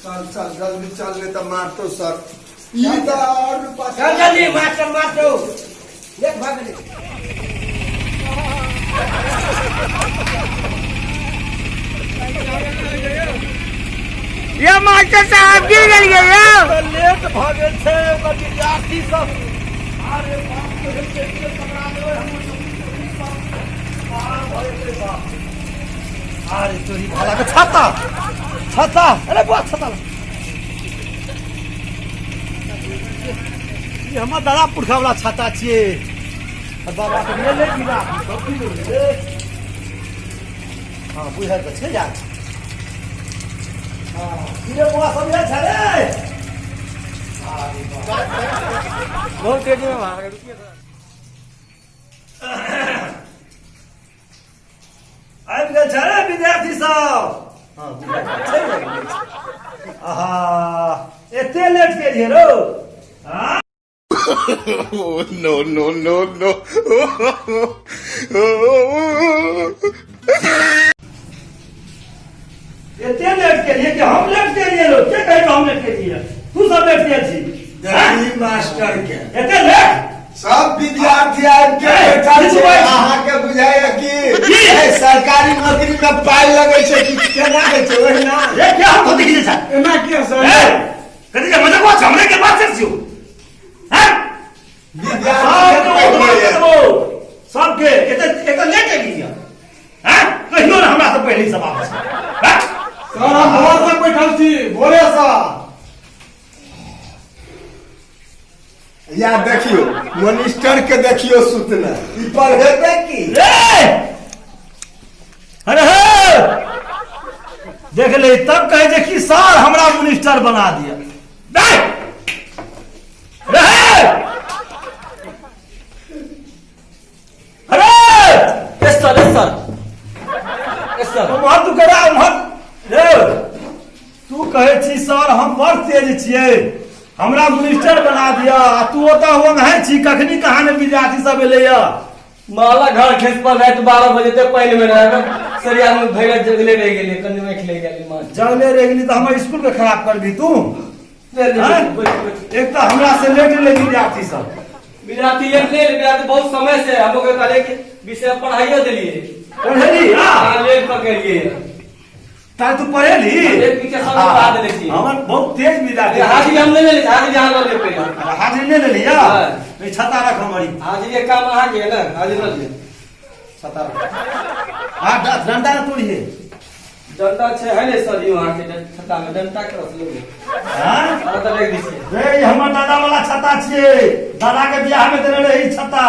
चल चल जल्दी चल, नहीं तो मारतो सर। ई तऽ और चल जल्दी, मास्टर मारतो, देख भाग गेलै। ये मास्टर साहब गिर गेलियै यौ। लेट भऽ गेल छै, ओकर विद्यार्थी सब। अरे बाप रे, के पकड़ा देबै हमर सब पार भऽ जेतै बाप। अरे तोरी भाला के छाता, छाता, अरे बुआ छाता ला। ई हमर दादा पुरखा वाला छाता छियै। और बाबा के ले गिरा सब की ले। हाँ, बुझल तऽ छै यार। हाँ, की रे बुआ, सब जाइ छै रे? अरे बाप। बहुत तेजी में भाग, रुकिए थोड़ा। आबि गेल छै रे विद्यार्थी सब? हाँ, बुझल छै रे, गेल छै। आहा, एते लेट केलियै रौ? हाँ? No, no, no, no. एते लेट केलियै कि हम लेट केलियै रौ? के कहै हम लेट केलियै? तू सब लेट गेल छी। देखी मास्टर के। एते लेट। सब विद्यार्थी आबि के ए, बैठल किछु छै। बाजि। अहाँके बुझाइया कि की? ए, सरकारी नौकरी में पाइ लगै छै कि केना होइ छै ओहिना? रे, के हम धोती खींचै छै? एना किया सर? ए, कथी के मजाक छै? हमरे के बात छै छियौ, हैं? विद्यार्थी सबके के उठवा पाइ देबो सबके। एते एते लेट एलियै हैं? कहियो ने हमरा से पहिले ई सब आबै छै, हैं? सर, हम भोर से बैठल छी, भोरे से। या देखियो मनिस्टर के, देखियो सुतना, ई पढ़ेतै की? रे, अरे हे, देख ले, तब कहे छै कि सर हमरा मिनिस्टर बना दिया। नहीं रहे, अरे। Yes sir, yes sir, yes sir. उम्हर तू करा उम्हर रे। तू कहै छी सर हम बड़ तेज छियै, हमरा मिनिस्टर बना दिया, आ तू ओतऽ ओंघाइ छी। कखनी कहाँ ने विद्यार्थी सब एलैया। माला घर खेस पर रात 12 बजे तक पानि में रहे सरिया में भैया, जगले रह गेलियै, कनि आँखि लागि गेलै माछ। जगले रहि गेली तऽ हमर स्कूल के खराब करबी तू? ले, ले, हैं? बैठ, बैठ। एक तऽ हमरा से लेट एलै विद्यार्थी सब। विद्यार्थी लेट नहीं, विद्यार्थी बहुत समय से। हम लोग कहले कि विषय पढ़ाइयो देलिए। पढ़ेली? हाँ। हाँ, लेट पकड़लिए। ताय तू पढ़ेली? एक पीछे सब पढ़ा देले छी। हमर बहुत तेज विद्यार्थी। हाजिरी हम नहीं लेले, हाजिरी अहाँ लऽ लेब पहिले। हाजिरी नहि लेली? हाँ। ई छता रख हमर ई। हाजिरी के काम अहाँके है ने, हाजिरी लऽ लिअ। छता रख। हाँ, डंडा ने तोड़िए। डंडा छै है ने सर, यौ अहाँके छत्ता में डंडा के रस लेबै? हाँ? अहाँ तऽ राखि दै छियै। रे, ई हमर दादा वाला छता छियै। दादा के बियाह में देने रहे ई छता।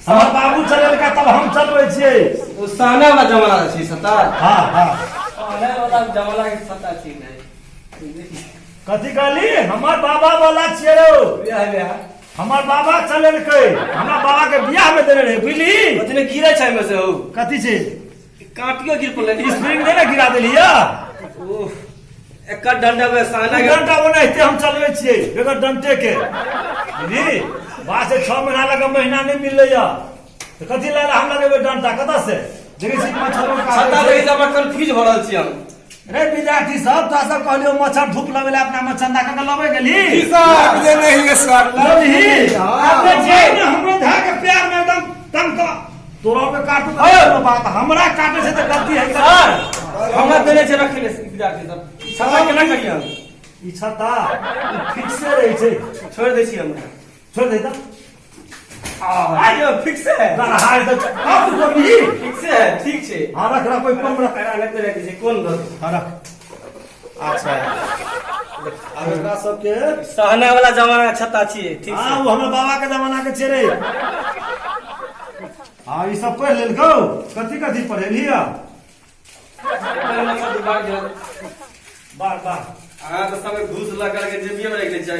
हमर बाबू चलेलका तब हम चलबै छियै। ओ सहना वाला जमाना छै छत्ता। हाँ हाँ। सहना वाला जमाना के छत्ता छी नहीं। कथी कहली? हमर बाबा वाला छियै रौ। बियाह बियाह। हमर बाबा चलेलकै, हमरा बाबा के बियाह में देने रहे, बुझली? ओतने गिरे छै एहिमे से हौ। कथी छै? काटियो गिर पड़लै। स्प्रिंग ने गिरा देलियै। ओह, एकर डंडा में सहना के डंटा ओनाहिते हम चलबै छियै, बगैर डंटे के, बुझली? बात से 6 महीना लगे महीना नहि मिलैया तऽ कथी लए हम लगेबै डंटा? कतऽ से देखै छी मच्छरो छत्ता काटै देखै छै। छी, हमरा कंफ्यूज भऽ रहल छी हम। रे विद्यार्थी सब, तोरा सब कहलियौ मच्छर धूप लगे ला, अपना मच्छरदा कऽ लबै गेली? सर, लेने हिए सर। लबही? हाँ। अपने छै ने, हमरो धऽ के प्यार में एकदम तंग कऽ तोरा के काटू तऽ कोनो बात, हमरा काटे छै तऽ गलती है। सर, हमरा देने छै रखै ले विद्यार्थी सब। ई छत्ता केना करियै हम? ई छत्ता ई फिक्से रहै छै। छोड़ि दै छी हमरा। छोड़ दे तऽ। आइयो फिक्स है। हाय, तऽ आब तू करबी। फिक्स है, ठीक छै। हाँ, रख रख, कोई कम रख। एकरा नहि रखै छै कोन घर। हाँ, रख। अच्छा, आब एकरा सबके सहना वाला जमाना के छत्ता छियै, ठीक हाँ छै। ओ हमर बाबा के जमाना के छै रे। हाँ, ई सब पढ़ि लेलकौ? कथी कथी पढ़ेलही? बार बार। अहाँ तऽ समय घूस लऽ करके जेबिये मे राखि लै छै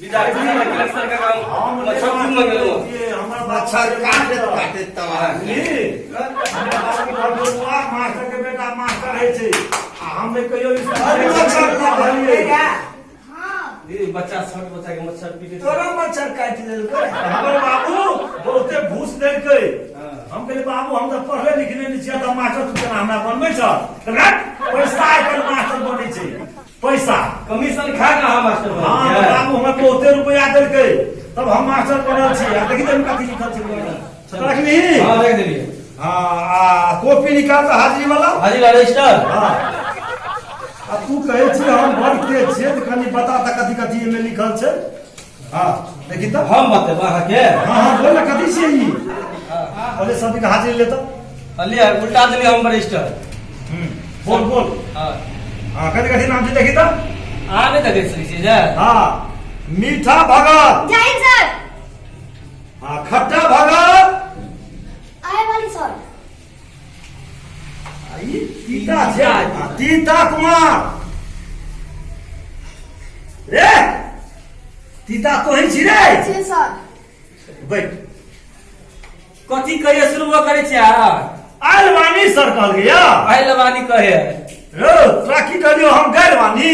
विद्यार्थी सब कलेक्शन के काम। हम मच्छर खूब मंगेलहुँ। हमर मच्छर काटैत काटैत तबाह। हमर बाबू कहलकै, बौआ, मास्टर के बेटा मास्टर होइ छै आ हम नहि कहियो अरे मच्छर पढ़लियै। दीदी, बच्चा, छोट बच्चा के मच्छर पीटे। तोरा मच्छर काटि लेलकै। हमर बाबू बहुते घूस देलकै। हाँ। हम कहलियै, बाबू, हम तऽ पढ़ले लिखले नहि छियै तऽ मास्टर तू केना हमरा बनबै छह? तऽ रख, पैसा आइ काल्हि मास्टर बनै छै। पैसा। कमीशन खा कऽ अहाँ मास्टर बनल हाँ छियै? बाबू हमरा बहुते रुपया देलकै तब हम मास्टर बनल छी। आ देखी तऽ एहिमे कथी लिखल छै, रखली? हाँ, रख देलियै। हाँ, आ कॉपी निकाल तऽ हाजिरी वाला। हाजिर रजिस्टर। हाँ, आ तू कहै छी हम बड़ तेज छियै, तऽ कनि बता तऽ कथी कथी एहिमे लिखल छै। हाँ देखी तऽ। हम बतेब अहाँके? हाँ हाँ, बोल ना, कथी छियै ई? पहिले सबके हाजिरी लेतौ। लिअ, उल्टा देलियै हम रजिस्टर। बोल बोल। हाँ। हाँ, कथी कथी नाम छै देखी तऽ। अहाँ नहि देखै सकै छियै जे। हाँ, मीठा भगत। जय हिंद सर। हाँ, खट्टा भगत। आए वाली सर। आ ई तीता छै। हाँ, तीता कुमार रे, तीता तोही छी रे? जी सर। बैठ। कथी कहिए शुरू करै छियै अहाँ? आयल वानी सर कहल गया। आयल वानी कहे। रो तोरा की कहलियौ हम? गैर वानी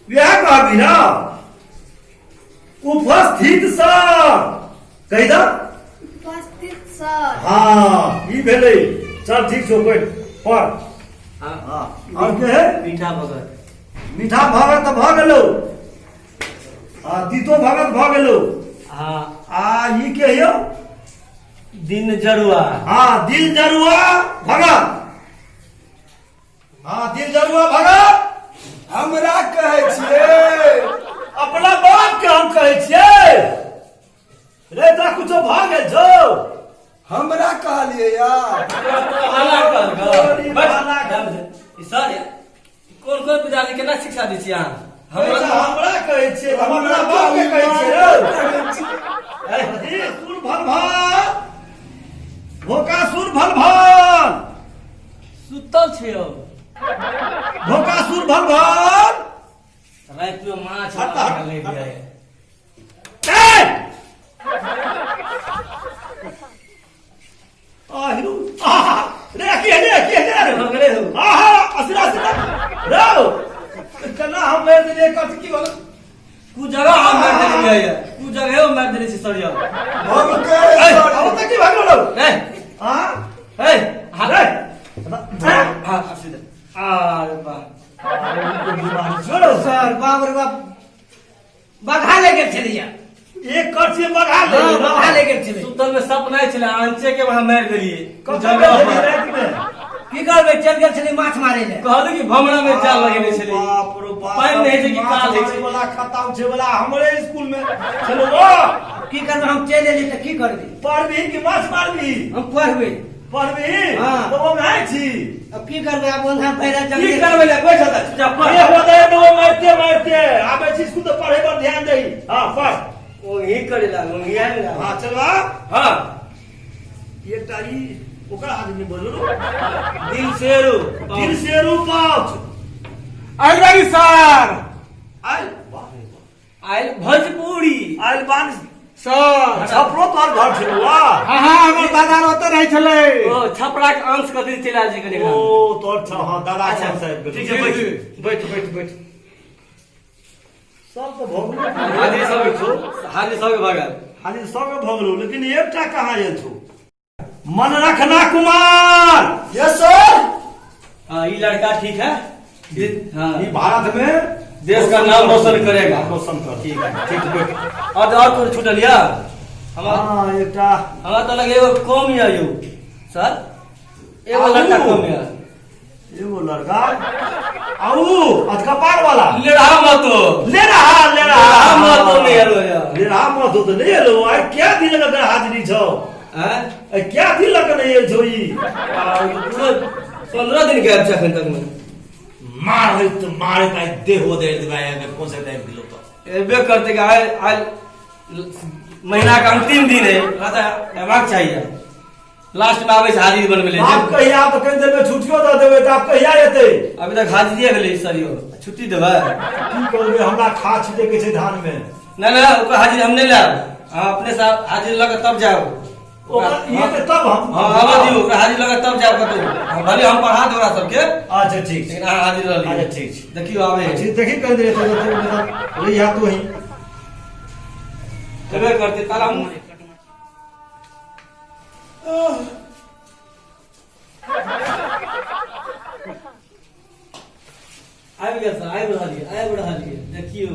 इएह कहबी ना। उपस्थित सर कहि दऽ। उपस्थित सर। हाँ, ई भेलै। चल ठीक छौ, बैठ पढ़। हाँ। और के है? मीठा भगत। मीठा भगत तऽ भऽ गेलौ, आ तीतो भगत भऽ गेलौ। हाँ। आ ई के यौ? दिन जरुआ। हाँ, दिल जरुआ भगत। हाँ, दिल जरुआ भगत। हमरा कहै छियै? अपना बाप के हम कहै छियै रे, तोरा कुछो भऽ गेल छौ? हमरा कहलियै यार? भाला कहलकै। बस, ई सर, कोन कोन विद्यार्थी केना शिक्षा दै छियै अहाँ? हमरा हमरा हमरा कहै छियै तऽ हम अपना बाप के कहै छियै रौ। ए, सुर भल भल भोकासुर भल भल। सुतल छियौ। भोकासुर भल भल। रातिमे माछ हट, हट, ले हट। जाय। ए! आहिरू, आहा, रे की रे की रे? भऽ गेलै हौ। आहा, असरा असरा रौ, केना हम मारि देलियै? कथी की भेल? कु जगह हम मारि देलियै ये, कु जगह हम मारि देने छी सर यौ। भगकै। ए, सर। आब तऽ की भऽ गेलौ? ए। हाँ। ए, हाँ। रे। हाँ, आब सीधा। अरे वाह। छोड़ो। सर, बाप रे बाप, बघा ले गेल छलैया। एक करछी बघा ले। हाँ, बघा ले गेल छलै। सुतल में सपना छलै, अंचे के वहां मारि देलियै। कतऽ जगह गेल पर। छली रातिमे? की करबै, चलि गेल छलै माछ मारै लए। कहलू कि भमरा में जाल लगेने छलै। बाप रो बाप। पानि नहि होइ छै कि माछ काल होइ छै? मारै वाला खाता उठे वाला हमरे स्कूल में छलो ओ। की करबै, हम चलि एलियै तऽ की करबै? पढ़बही कि माछ मारबही? हम पढ़बै। पढ़बही? हाँ। तऽ ओंघाइ छी। अब की करबै, आब ओंघा भरि की जंगल। करबै ले बैठ तऽ चुपचाप पढ़। ये होता है तो मारते मारते आबै छी स्कूल तऽ पढ़े पर ध्यान दही। हाँ, पढ़। ओंघी करे ला, ओंघी आबि ला। हाँ, चलवा। हाँ। एकटा ई ओकरा आदमी बोललो। दिल शेरू। दिल शेरू पाउच। आयल बानी सर। आयल, वाह रे वाह। आयल भोजपुरी। आयल बान सर। छपरो तोहर घर छलौ वाह? हाँ हाँ, हमर दादा ओतऽ रहै छलै। ओ छपरा के अंश कथी चलि आयल छै कनि। ओ तोहर छ, हाँ, दादा अच्छा, के साहब। ठीक छै, बैठ बैठ बैठ बैठ। सब तऽ भऽ गेलौ। हाजिर सब छौ, हाजिर सबके भऽ गेल। हाजिर सबके भऽ गेलौ, लेकिन एकटा कहाँ आयल छौ? मन रखना कुमार। Yes sir. हाँ, ये लड़का ठीक है। हाँ। ई भारत में देश का नाम रोशन करेगा। रोशन कर। ठीक है। ठीक, बैठ। और कोई छूटल या हमारा? हाँ, एकटा। हमरा तो लगे एगो कम या यौ सर, एगो आउ। लड़का कम या। एगो लड़का आऊ अधकपार वाला। ले रहा मत हो। ले रहा, ले रहा। ले रहा मत हो, नहीं एलो यार। ले रहा मत हो तऽ नहीं एलो। आइ क्या दिन लग हाजिरी छौ? हैं? आइ क्या दिन लग नहीं एल छौ ई? आ, पूरा 15 दिन गायब छै एखन तक में। मार होइत तऽ मारैत आइ देह ओदरि देबै आइ कोन से दाबि गेलौ तऽ। एबे करते कि आइ आइ महीना के अंतिम दिन है, तऽ एबाक चाहिए। लास्ट में आबै छै हाजिरी बनबै ले। आब कहिया तऽ कनि देर में छुट्टियो दऽ देबै, तऽ आब कहिया एतै? अभी तक हाजिरिये भेलै सर यौ, छुट्टी देबै? की करबै, हमरा खाद छिटै के छै धान में। नहि नहि, ओकर हाजिरी हम नहि लेब। अहाँ अपने से हाजिरी लऽ कऽ तब जायब। ओकर ई एतै तब हम। हाँ, आबऽ दियौ, ओकरा हाजिरी लऽ कऽ तब जायब कतौ। हाँ, भले हम पढ़ा देब ओकरा सबके। अच्छा ठीक छै। लेकिन अहाँ हाजिरी लऽ लिअ। अच्छा ठीक छै। देखियौ आबै है। ठीक, देखी कहि देर एतै तऽ रहिया तू ही। हेबे करतै ताला हम। आबि गेल सर, आबि रहल ये, आबि रहल ये, देखियौ।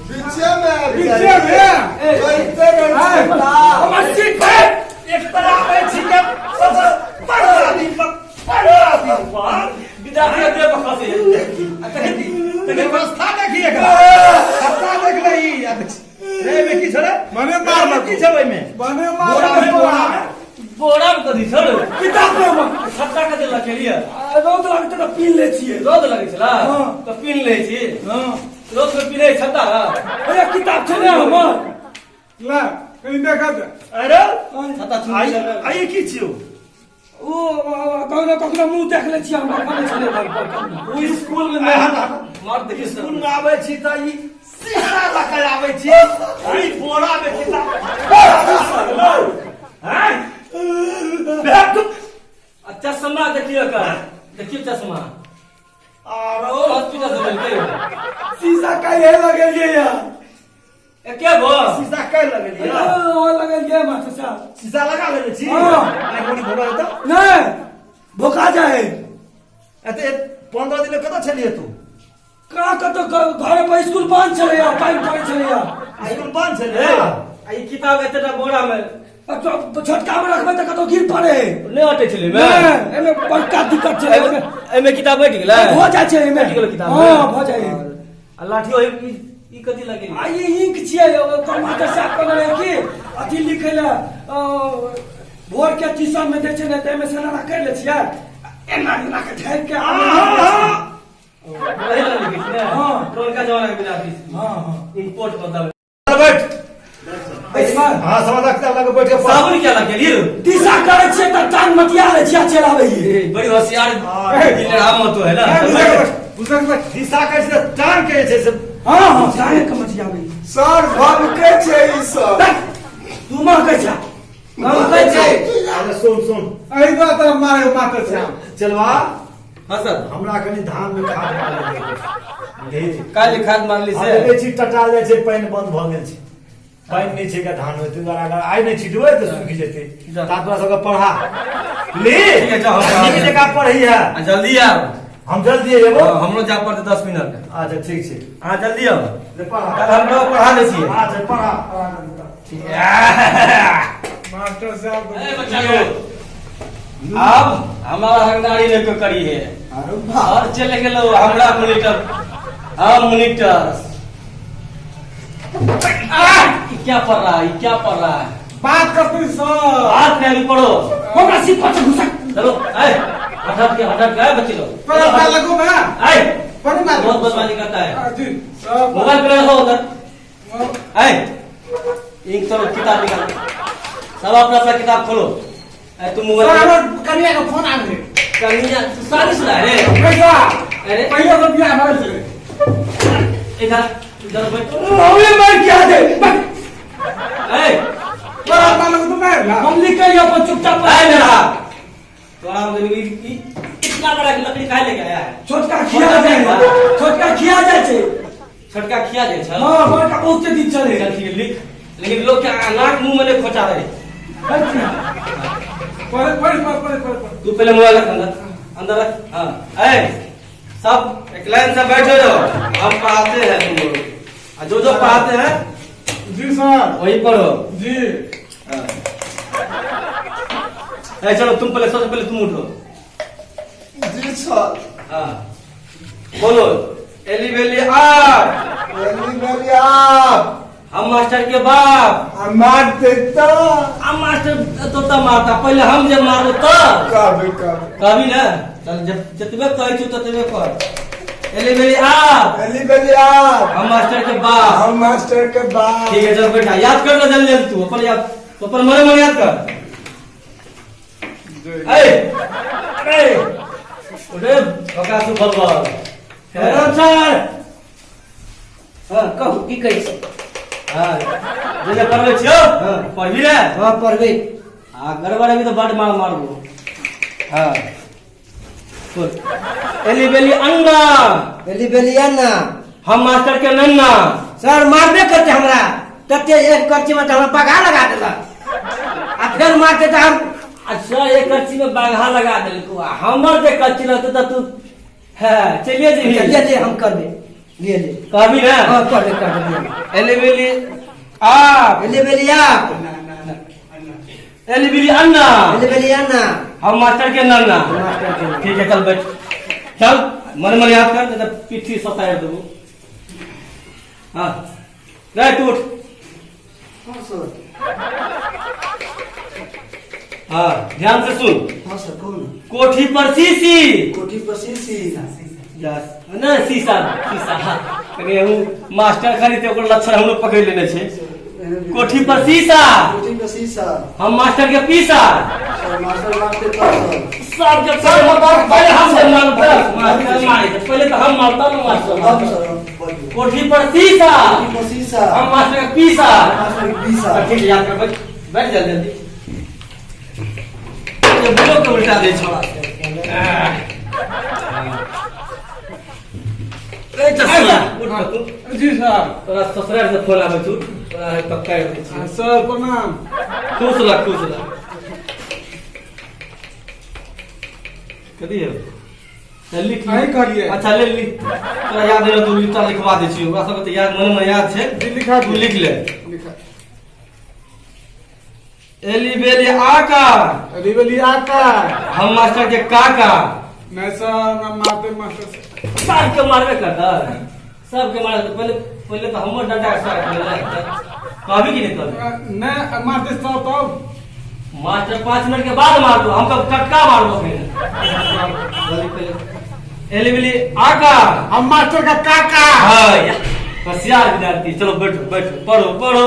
बीचे में आबि बीचे जाइ में? चलते रहै छै ता। हमर सीट पर एक तरह आबै छी के सबसे 15 दिन पर, 15 दिन पर विद्यार्थी देह पर खसै है। आ तखन तखन व्यवस्था देखी एकरा, खत्ता देख लही। रे एहिमे की छलै? मने मारलक। की छलै ओहिमे? मने बोरा मारलक में, बोरा में। बोरा में कथी छल? किताब में हमर। खत्ता कथी लऽ केलियै? आ, रौद लागतै तऽ पीन लै छियै। रौद लगै छला? हँ। तऽ पीन लै छी? हँ। रौद में पीनै छत्ता? भैया किताब छै ने हमर। ला कहीं देखा दे। अरे छत्ता छू। आई आई की छियौ? ओ कखनो कखनो मुँह देख लै छियै, हमरा पड़ै छलै घर पर। ओ स्कूल में मार देखी। स्कूल में आबै छी तऽ ई शीशा लऽ के आबै छी, ई बोरा में किताब हैं? बैठ। आ चश्मा देखियो का, देखियो चश्मा। आरो हॉस्पिटल से मिलके शीशा काहे लगेलियै यार? एके गो शीशा कै लगेलियै? ओ लगेलियै मास्टर साहब। शीशा लगा लेने छी? हाँ। आइ गोली भोगा जेतौ। नहि, भोका जाए। एते 15 दिन कतऽ छलियै तू? कहाँ कतऽ, घरे पर, स्कूल बंद छलैया, पानि पड़ै छलैया। स्कूल बंद छलै? आ ई किताब एतेटा बोरा में आ छोटका मे रखबै तऽ कतौ गिर पड़े। नहि अटै छलै एहिमे? नहि, एहिमे बड़का दिक्कत छै एहिमे। एहिमे किताब बैठ गेलै? भऽ जाइ छै एहिमे। बैठ गेलै किताब? हँ, भऽ जाइ। आ लाठियो ई कथी लगेली? आ ई इंक छियै, ओकर मास्टर साहब कहने रहै कि अथी लिखै लए, भोर के ट्यूशन मे दै छै ने, तऽ एहिमे से एना करि लै छियै, एना एना के झाड़ि के। वही ला लिखै छी ने? हँ। पुरनका जमाना के विद्यार्थी। हँ हँ। इम्पोर्ट मतलब। बैठ। हाँ, समाधान किताब लगा बैठ के पढ़। साबुन क्या लगेली? दिशा करै छियै तऽ टांग मटिया लै छियै, चलि आबै ए, बड़ी होशियार राम तो है ना। घुसक बैठ। दिशा कहै छै टांग के जे छै से। हँ हँ, टांगे के मटियाबै। सर, भमकै छै ई सब। तू महकै छा, महकै छै। अरे सुन सुन। एहि दुआरे तोरा मारे मास्टर साहब। चलवा। हाँ सर। हमरा कनि धान में खाद मारल जाइ छै। काल्हि खाद मारली से? देखै छी टटा जाइ छै, पानि बंद भऽ गेल छै, पानि नहि छै धान मे, ताहि दुआरे अगर आइ नहि छिटबै तऽ सुखि जेतै। जा। ता तोरा सबके पढ़ा ली। ठीक है, जाओ, हम पढ़ा नीक देब। जकाँ पढ़ी है। आ जल्दी आउ। हम जल्दी एबो। हाँ, हमरो जाय पड़तै 10 मिनट। अच्छा ठीक छै। अहाँ जल्दी आउ। ले पढ़ा। काल्हि हम पढ़ा दै छियै। अच्छा पढ़ा। मास्टर साहब। ए बच्चा लोग, अब हमारा हकदारी नहीं को करी है। अरे बा और चले गेलो हमरा मोनिटर, हाँ मोनिटर। आ, ई क्या पढ़ रहा है? ई क्या पढ़ रहा है? बात करते सर। बात नहीं, अभी पढ़ो। हमरा सिर पर से घुसा। चलो आए, हट हट के, हट हट के आए बच्चे लोग। तोरा पार लगू ना। आए। बड़ी मार। बहुत बदमाशी करता है। हाँ, जी सर। मोबाइल पे रखो उधर। आए, एक चलो किताब निकालो, सब अपना अपना किताब खोलो। आए तुम सर मोबाइल। हमर कनिया के फोन आबि गेल। कन्या तू शादी शुदा है रे? पैसा। अरे। पहिले से बियाह भऽ गेल। इधर इधर बैठ। हमरे मार के आ दे। ए तोरा पार लगू तो मार ला। हम लिख के अपन चुपचाप। आए मेरा तोरा हम इतना बड़ा लकड़ी काहे लेके आया है? छोटका खिया जाइ, छोटका खिया जाइ छै। छोटका खिया जाइ छै? हँ, बड़का बहुते दिन चले। चल ठीक है, लिख, लेकिन लोग के नाक मुंह में नहीं खोचा रहे। पढ़ पढ़ पढ़ पढ़ पढ़। तू पहले मोबाइल रख, अंदर अंदर रख। हाँ, ए सब एक लाइन से बैठे रहो, हम पढ़ाते हैं तुम लोग, और जो जो पढ़ाते हैं जी सर। वही पढ़ो। जी। हाँ। ए चलो तुम पहले, सबसे पहले तुम उठो। जी सर। हाँ बोलो, एली बेली आप। एली बेली आप। हम मास्टर के बाप। आ मारते तो? हम मास्टर तोता मारता, पहले हम जब मारबो तब। कभी कभी। कभी ना, चल जब जतबे कहै छु ततबे कर। एली बेली आप। एली बेली आप। हम मास्टर के बाप। हम मास्टर के बाप। ठीक है चल बेटा, याद कर ले जल्दी जल्दी, तू अपन याद, तू अपन मने मने याद कर। ए अरे उठे बका तू बोल बोल। राम सर। हाँ कहू की कहै छी? हाँ जे जे पढ़बै छियौ पढ़बी रे? हाँ पढ़बै। आ गड़बड़ अभी तो बड मार मारबो। हाँ बोल, एली बेली अन्ना। एली बेली अन्ना। हम मास्टर के नन्ना। सर मारबे करते हमरा, तते एक करची में तऽ हमरा पगा लगा देलक, आ फेर मारते तऽ हम अच्छा एक कच्ची में बाघा लगा देलको आ हमर जे कच्ची रहतौ तऽ तू है चलिए जेबही। लिए ले हम करबे लिए ले। कहबी ना? हाँ करबे करबे लिए ले। एली बेली आप। एली बेली आप। एली बेली अन्ना। एली बेली अन्ना। हम मास्टर के नन्ना। मास्टर के नन्ना। ठीक है चल बैठ, चल मन मन याद कर, नहीं तो पीठी सतार देबो। हाँ रे तू उठ। हाँ सर। हाँ ध्यान से सुन। हाँ सर कौन? कोठी पर शीशी। कोठी पर शीशी। यस ना शीशा शीशा। हाँ कनी हम मास्टर खाली ते ओकर लक्षण हमरो पकड़ लेने छै। कोठी पर शीशा। कोठी पर शीशा। हम मास्टर के पीसा। सर मास्टर मारते तब सर। सबके सब पहले हम सब मारता, मास्टर मारे पहले तो हम मारता ना मास्टर। तब सर हम बोलिए। कोठी पर शीशा। कोठी पर शीशा। हम मास्टर के पीसा। मास्टर के पीसा। ठीक है याद कर, बैठ बैठ जल्दी जल्दी। ये बोलो के उल्टा दे छोड़ा। ए चश्मा उठ तू। जी सर। तोरा ससुराल से फोन आबै छौ, तोरा है पक्का आबै छौ। सर प्रणाम। खुश रह खुश रह। कथी है? चल लिख। अहीं कहलियै। अच्छा ले लिख, तोरा याद रहतौ तू लिख, तोरा लिखवा दै छियौ। ओकरा सबके तऽ याद मन में याद छै। जी लिखा तू लिख ले। लिखा। एली बेली आका। एली बेली आका। हम मास्टर के काका। नहीं सर हम मारते मास्टर से। सबके मारबे करता, सबके मारबे। पहले पहले तो हमर डंडा के साथ कहबी कि नहीं कहबी? नहीं मारते सर तब मास्टर 5 मिनट के बाद मार दो, हम कब टटका मार दो फिर। पहले एली बेली आका। हम मास्टर का काका। हाँ होशियार विद्यार्थी। चलो बैठो बैठो पढ़ो पढ़ो।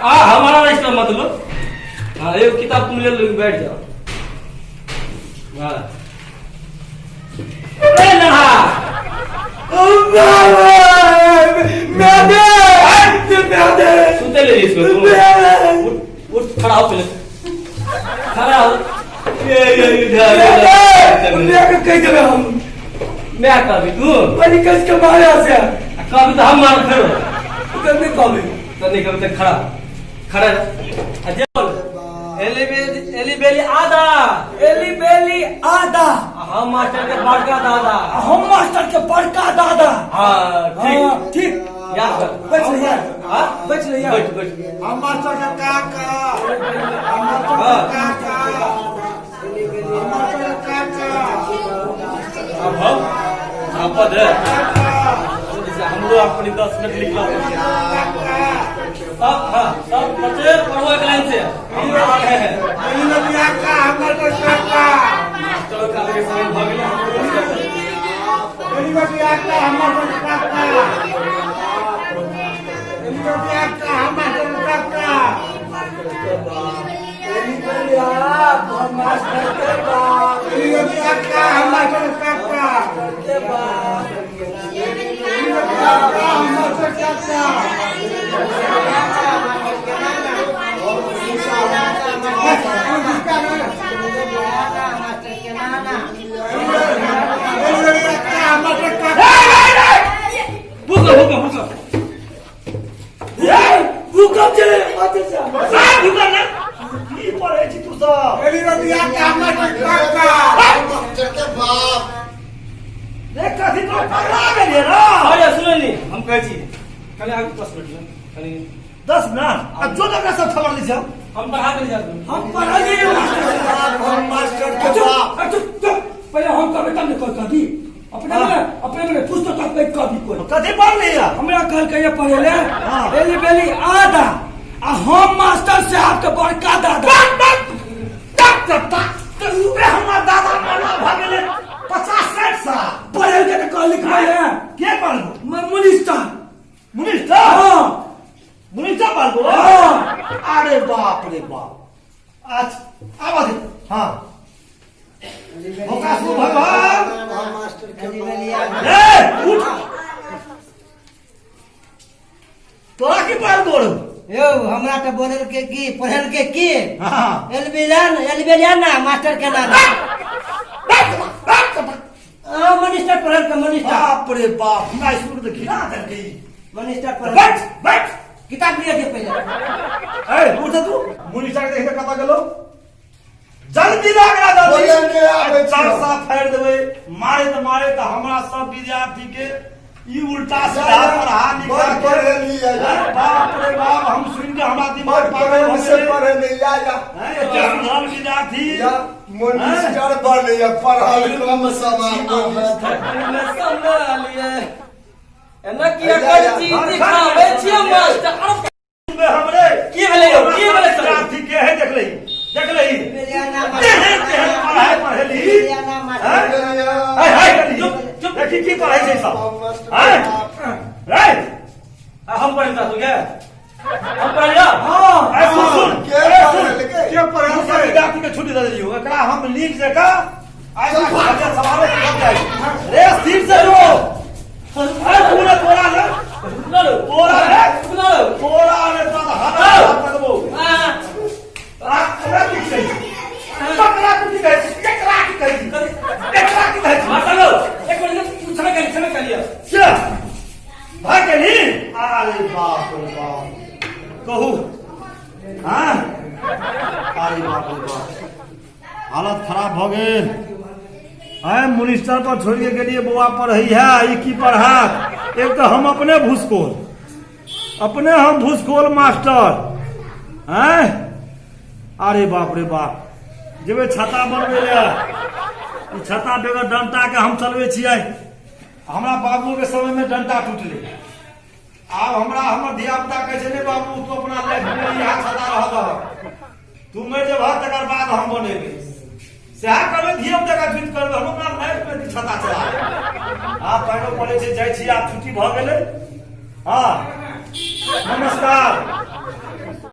आ हमारा रजिस्टर मत लो। हाँ एक किताब तुम ले लो बैठ जाओ। हाँ ए लड़ा सुते ले इसको तुम। उठ उठ खड़ा हो पहले, खड़ा हो। ये ये ये कह देबे हम। मैं कभी तू बड़ी कस के मारे से कभी तो हम मार फिर तो नहीं कभी तो नहीं कभी तो खड़ा खड़ा अजय बोल। एली बेली एली बेली आदा। एली बेली आदा। हम मास्टर के बड़का दादा। हम मास्टर के बड़का दादा। हाँ ठीक ठीक याद कर। बैठ रहिए। हाँ बैठ रहिए। बैठ बैठ। हम मास्टर के काका। हम मास्टर के काका। हम मास्टर के काका। अब हम आपद है हम लोग अपनी 10 मिनट लिख लो सब। हाँ सब बच्चे पढ़ो एक लाइन से। हम आ रहे हैं। एली बेली आका हम मास्टर काका। चलो काल के समय भऽ गेलै। एली बेली आका हम मास्टर काका। एली बेली आका हम मास्टर काका। एली बेली आप हम मास्टर के बाप। एली बेली आका हम मास्टर काका। के बाप। एली बेली आका हम मास्टर काका। एली बेली आका हम मास्टर काका। भूखो भूखो भूखो। भूकंप चले मास्टर साहब। भूकंप ना की पढ़ै छी तू सब? एली बेली आका हम मास्टर काका। मास्टर के बाप। रे कथी तो पगला गेलियै ना? अरे सुनै नी हम कहै छी कनि आगू 10 मिनट में कनि 10 मिनट आ जो तकरा सब खबर लै छै। हम पढ़ा देली जात। हम पढ़लियै मास्टर साहब। हम मास्टर के बाप। चुप चुप पहले हम कहबै तब ने कभी अपने मने अपने मने पुस्तक तक पे कभी कोई कथी पढ़ली है? हमरा कहलकै ये पढ़े ले हाँ। एली बेली आदा आ हम मास्टर साहब के बड़का दादा। रे हमर दादा मना भऽ गेलै 50-60 साल। पढ़े के तऽ कहल लिखबै है। के पढ़लको? मुनिस्टर। मुनिस्टर? हाँ। मुनिस्टर पढ़लको? हाँ। अरे बाप रे बाप। अच्छा आबऽ दे। हाँ भोकासु भगवान। हम मास्टर के बाप। ए उठ तोरा की पढ़लको रौ? यौ हमरा तऽ बोलल के की पढ़ल के की हाँ एलबेलियन एलबेलियन ना मास्टर के नाना। हाँ मनिस्टर पढ़ल के मनिस्टर। बाप रे बाप हमरा स्कूल तऽ घिना देलकै। मनिस्टर पढ़ल। बैठ बैठ किताब लिअ दे पहिले। ए उठ तू। मुनिस्टर के देख कतऽ गेलौ? जल्दी ला एकरा जल्दी बोले नहि आबै छै। चारसा फाड़ि देबै मारैत मारैत हमरा सब विद्यार्थी के ई उल्टा सीधा पढ़ा लिखा बड़ के पढ़ेलियै। अरे बाप रे बाप हम सुनि के हमरा बड़ दिमाग पागल प्रेम भऽ से गेलै पढ़ेली या या हैं, एते सुधरल विद्यार्थी या मनिस्टर बनैया पढ़ल कम सवाल मनिस्टर सम्हालिए एना किया करै छी दिखाबै छियै मास्टर सुनबै हमरे की भेलै यौ की भेलै सर विद्यार्थी के है देख लही देख लही तेहन तेहन पढ़ाइ पढ़ेली हैं? है है चुप, चुप। देखी की पढ़ाइ छै सब हैं? रे हम पढ़ल जा तू के हम पढ़ल जा हां ए सुन सुन के ए सुन पढ़ेलकै? के पढ़ेलकै विद्यार्थी के छुट्टी दे दियौ एकरा हम नीक जकाँ आइ तक सवाल के जाइ रे स्थिर से रो अरे पूरा तोरा ने तोरा ने तोरा ने तोरा हाथ लगबो तोरा तोरा की कहै तकरा की कहै केकरा की कहै केकरा की कहै मास्टर एक मिनट क्षमा करिए क्षमा करिए क्या भाग गेली अरे बाप रे बाप कहू हाँ अरे बाप रे बाप हालत खराब भऽ गेल आय मिनिस्टर पर छोड़िके गेलियै बौआ पढ़ै है ई की पढ़ात एक तऽ हम अपने भूसकोल अपने हम भूसकोल मास्टर आँय अरे बाप रे बाप जेबै छाता बनबै लए ई छाता बगैर डंटाके हम चलबै छियै हमरा बाबूके समयमे डंटा टूटलै आब हमरा हमर धिया पुता कहै छै नहि बाबू तू अपना लाइफमे इएह छाता रह दहक तू मरि जेबह तकर बाद हम बनेबै सएह करबै धिया पुताके जुति करबै हम अपना लाइफमे छाता चला लेबै आब पानिओ पड़ै छै जाइ छी आब छुट्टी भऽ गेलै हँ नमस्कार।